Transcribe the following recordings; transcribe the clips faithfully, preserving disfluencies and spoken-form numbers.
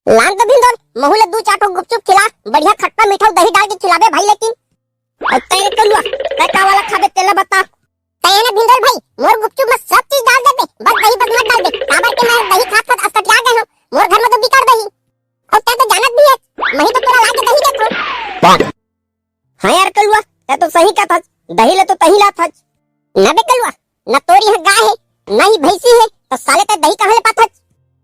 लान तो भिंदोल, महू ले दू चार ठो गुपचुप खिला, बढ़िया खट्टा मीठा दही डाल के खिलाबे भाई। लेकिन अउ तैं रे कलुआ, तैं का वाला खाबे तेला बता। तैं ना भिंदोल भाई, मोर गुपचुप में सब चीज डाल देबे, बस दही बस मत डाल दे। काबर के मैं दही खात खात असकटिया गए हूँ, मोर घर में तो बिकट दही। अउ तैं तो जानत भी है, मैं ही तो तोला ला के दही देत हूँ। हाँ यार कलुआ, तैं तो सही कहत हस, दही ले तो तहीं लात हस। ना बे कलुआ, ना तोर इहाँ गाय हे, ना ही भैंसी हे, तो साले तैं दही कहाँ ले पात हस?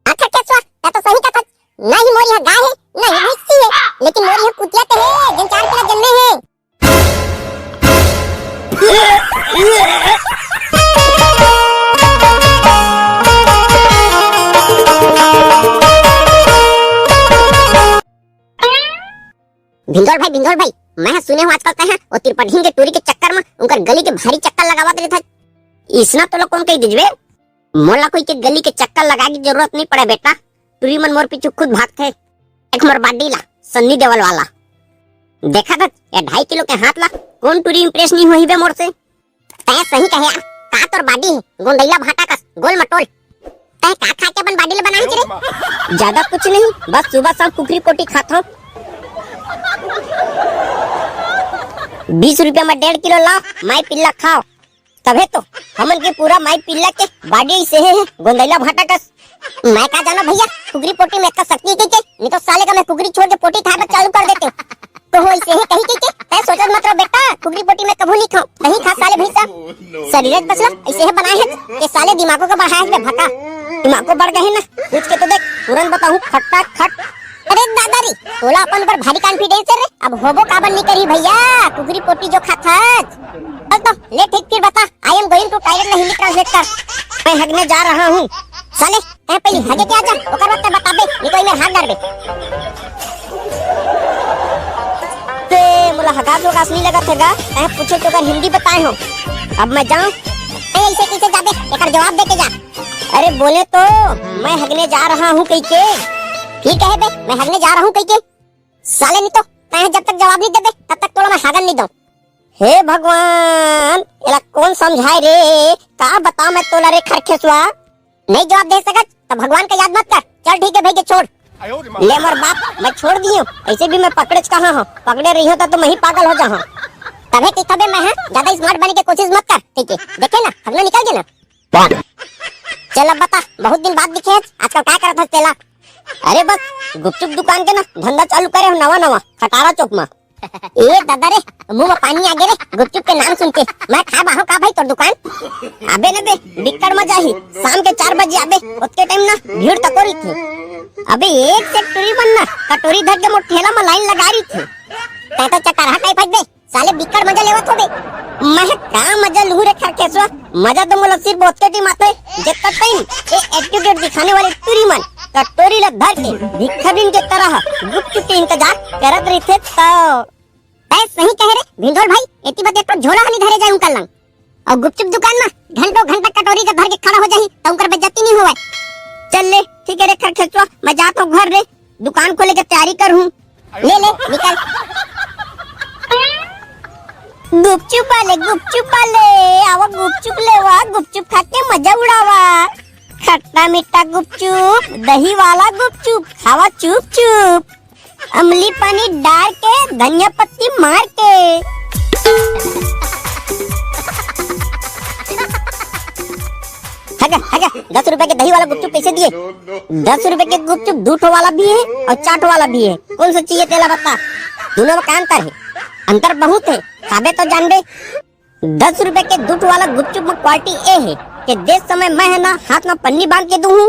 आखिर केसवा, तैं तो सही कहत हस, ना ही मोर इहाँ गाय हे, ना ही भैंसी हे, लेकिन मोर इहाँ कुतिया ते हे, जेन चार पिला जन्मे हे। भिंदोल भाई, भिंदोल भाई, मैं ह सुने हूँ आजकल तैं ह ओ तिरपठिन के टूरी के चक्कर म उनकर गली के भारी चक्कर लगावत रहिथस। इसना तोला कोन कहि दिस बे? मोला कोई के गली के चक्कर लगाए के जरूरत नहीं पड़े बेटा, टूरी मन मोर पीछू खुद भागथे। देख मोर body ला, सन्नी देवल वाला। देखत हस, ये ढाई किलो के हाथ ला, कोन टूरी impress नहीं होही बे मोर से? तैं सही कहे यार, का तोर body हे, गोंदइला भाटा कस, गोल मटोल। तैं का खा के अपन body ल बनाही रे? ज्यादा कुछ नहीं, बस सुबह शाम कुकरी पोटी खाथंव। बीस रुपया में डेढ़ किलो लाव, माई पिल्ला खाव। तभे तो हमन के पूरा माई पिल्ला के body अइसे हे, गोंदइला भाटा कस। मैं का जानंव भैया, कुकरी पोटी में एतका शक्ति हे कहिके, नहीं तो साले का मैं कुकरी छोड़ के पोटी खाए बर चालू कर देतेंव। तो हो अइसे हे कहि कहिके, तैं सोचत मत रह बेटा, कुकरी पोटी मैं कभू नहीं खांव, नहीं खा साले भैंसा। शरीर बचला अइसे हे बनाए हे, ये साले दिमागों का बढ़ाए हे बे भका। दिमाग को बढ़ गए हे ना, पूछ के तो देख, तुरंत बताहूँ खट्टा खट। अरे दादा रे, तोला अपन पर भारी confidence हे रे, अब होबो काबर नहीं करही भैया, कुकरी पोटी जो खाथस। चल तो, ले ठीक फिर बता, I am going to toilet में हिंदी translate कर। मैं हगने जा रहा हूँ। साले, तैं पहली हगे के आ जा, ओकर बाद तैं बताबे, नहीं तो एमेर हाथ डारबे। ते मोला हगास वगास नहीं लगत हे गा, तैं पूछे तो ओकर हिंदी बताए हंव। अब मैं जाऊँ? ए, अइसे कइसे जाबे, एकर जवाब दे के जा। अरे बोले तो, मैं हगने जा रहा हूँ कहिके। ठीक हे बे, मैं हगने जा रहा हूँ कहिके। साले नहीं तो, तैं जब तक जवाब नहीं देबे, तब तक तोला मैं हागन नहीं दंव। हे भगवान, एला कोन समझाए रे? का बतांव मैं तोला रे खरखेसवा? नहीं जवाब दे सकत, त भगवान का याद मत कर। चल ठीक हे भैया, छोड़। ले मोर बाप, मैं छोड़ दिए हंव। अइसे भी मैं पकड़ेच कहाँ हंव, पकड़े रहिहूँ त, त मैं ही पागल हो जाहूँ। तभे कहिथंव बे मैं, हाँ? ज्यादा smart बने के कोशिश मत कर, ठीक हे? देखे ना, हगना निकल गे ना। चल अब बता, बहुत दिन बाद दिखे हस, आजकल का करत हस तेला? अरे बस, गुपचुप दुकान के ना धंधा चालू करे हंव नवा नवा, खटारा चौक मा। ए दादा रे, मुंह में पानी आ गे रे, गुपचुप के नाम सुन के। मैं खा बाहूं का भाई तोर दुकान? अबे न बे, बिक्कट मजा ही। शाम के चार बजे आबे, ओतके time ना भीड़ तको रहिथे। अबे एक से टूरी मन ना कटोरी धर के मोर ठेला में line लगा रहिथे। तैं तो चटरहा type हस बे। साले बिक्कट मजा लेवत होबे। मैं का मजा लूहूं रे खरखेसवा? मजा तो मोला सिर्फ ओतके time आथे, जेतका time ए attitude दिखाने वाले टूरी मन कटोरी ला धर के भिखारिन के तरह गुपचुप के इंतजार करत रहिथे त। तैं सही कहे रे भिंदोल भाई, एती बर एक ठो झोला ह नी धरे जाए उंकर लंग। अउ गुपचुप दुकान म घंटों घंटा कटोरी के धर के खड़ा हो जाही, त उंकर बेइज्जती नी होवय। चल ले, ठीक हे रे खरखेसवा, मैं जात हंव घर रे, दुकान खोले के तैयारी करहूं। ले ले, निकल। गुपचुप वाले, गुपचुप वाले, आवा गुपचुप लेवा, गुपचुप खा के मजा उड़ावा। खट्टा मीठा गुपचुप, दही वाला गुपचुप, खावा चुप चुप। अमली पानी डार के, धनिया पत्ती मार के। हगा, हगा, दस रुपए के दही वाला गुपचुप कैसे दिए? दस रुपए के गुपचुप दू ठो वाला भी हे अउ चार ठो वाला भी हे। कौन सा चाहिए तेला बता। दोनों में का अंतर हे? अंतर बहुत हे, खाबे तो जानबे। दस रुपए के दू ठो वाला गुपचुप में quality ए हे के देत समय मैं ह ना हाथ में पन्नी बांध के दूहूं,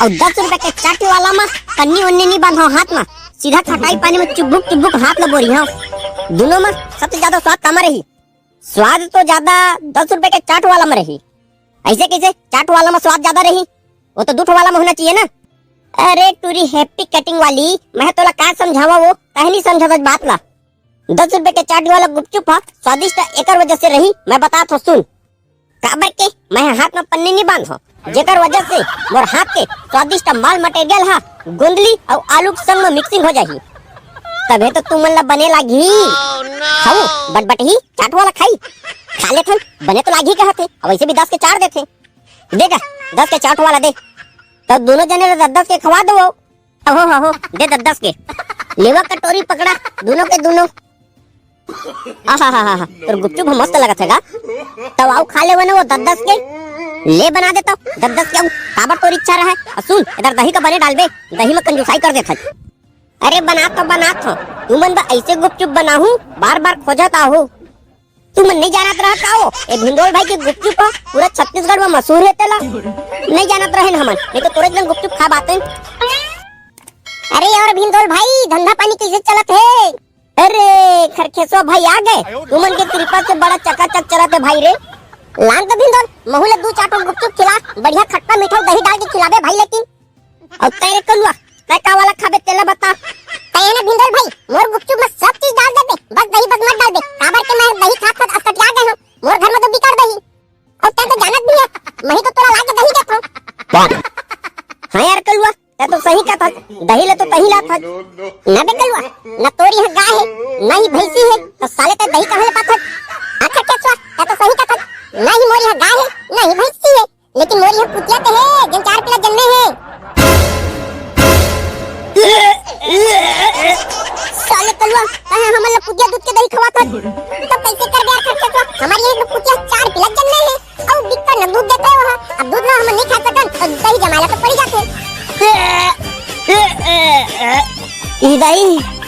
अउ दस रुपए के चार ठो वाला में पन्नी वन्नी नी बांधव हाथ में, सीधा खटाई पानी में चुबुक चुबुक हाथ ल बोरिहव। दोनों में सबसे ज्यादा स्वाद कामा रही? स्वाद तो ज्यादा दस रुपए के चार ठो वाला में रही। ऐसे कैसे चार ठो वाला में स्वाद ज्यादा रही? वो तो दू ठो वाला में होना चाहिए ना। अरे टूरी happy cutting वाली, मैं तोला का समझावा वो, काहे नी समझत बात ला। दस रुपए के चार ठो वाला गुपचुप ह स्वादिष्ट एकर वजह से रही, मैं बतात हंव सुन। काबर के मैं हाथ में पन्नी नी बांधव, जेकर वजह से मोर हाथ के स्वादिष्ट माल material ह गोंदली अउ आलू के संग में mixing हो जाही। तभे तो तुमन ला बने लागही। खाऊ, बटबटही, चाट वाला खाई। खा लेथन, बने तो लागही कहत हे, अउ वैसे भी दस के चार देथे। दे गा, दस के चाट वाला दे। त दोनों जने ला दस दस के खवा दो। अहो, अहो, दे दस दस के। लेवा कटोरी पकड़ा, दूनों के दूनों। आहा, हा, हा, हा, तोर गुपचुप ह मस्त लगत हे गा। तब आऊ खा लेवन वो दस दस के। ले बना देता दस दस के आऊ। काबर तोर इच्छा रहा है? अ सुन, इधर दही का बने डालबे, दही में कंजूसाई कर देथस। अरे बनात हो, बनात हो। तुमन बर ऐसे गुपचुप बनाहूँ, बार बार खोजत आहू। तुमन नहीं जानत रहा का वो? ए भिंडोल भाई के गुपचुप ह पूरा छत्तीसगढ़ में मशहूर हे तेला। नहीं जानत रहे न हमन, नहीं तो तोरे जन गुपचुप खा बातें। अरे और भिंडोल भाई, धंधा पानी कैसे चलत हे? अरे खरखेसवा भाई आ गए, तुमन के कृपा से बड़ा चकाचक चलत हे भाई रे। लान तो भिंडोल, महू ले दू चार ठो गुपचुप खिला, बढ़िया खट्टा मीठा दही डाल के खिलाबे भाई। लेकिन अब तेरे कलुआ, तै का वाला खाबे तेला बता। तै ना भिंडोल भाई, मोर गुपचुप में सब चीज डाल देबे, बस दही बस मत डालबे, काबर के मैं दही खात खात असकटिया गए हूँ, मोर घर में तो बिकाड़ दही। और तै तो जानत भी है, मैं ही तो तोला लाके दही देत हूँ। हाँ यार कलुआ, तै तो सही कहत हस, दही ले तो तही लात हस। ना बे कलुआ, ना तोर इहाँ गाय है, ना ही भैंसी है, तो साले तै दही कहाँ ले पात हस? आखिर के स्वा, तै तो सही कहत हस, ना ही मोर इहाँ गाय है, ना ही भैंसी है, लेकिन मोर इहाँ पुतिया ते हे, जेन चार पिला जन्मे हे। साले कलुआ, तै हमन ला पुतिया दूध के दही खवात हस, तब कैसे करबे यार खर्चा तो? हमर इहाँ पुतिया चार पिला जन्मे हे, अउ बिक्कट न दूध देथे ओहा। अब दूध ला हमन नहीं खा सकन, तो दही जमाए ला तो पड़ी जाथे। ई दाई,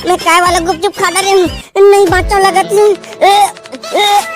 मैं काय वाला गुपचुप खा डरे हूँ, नहीं बाँचव लगत हे।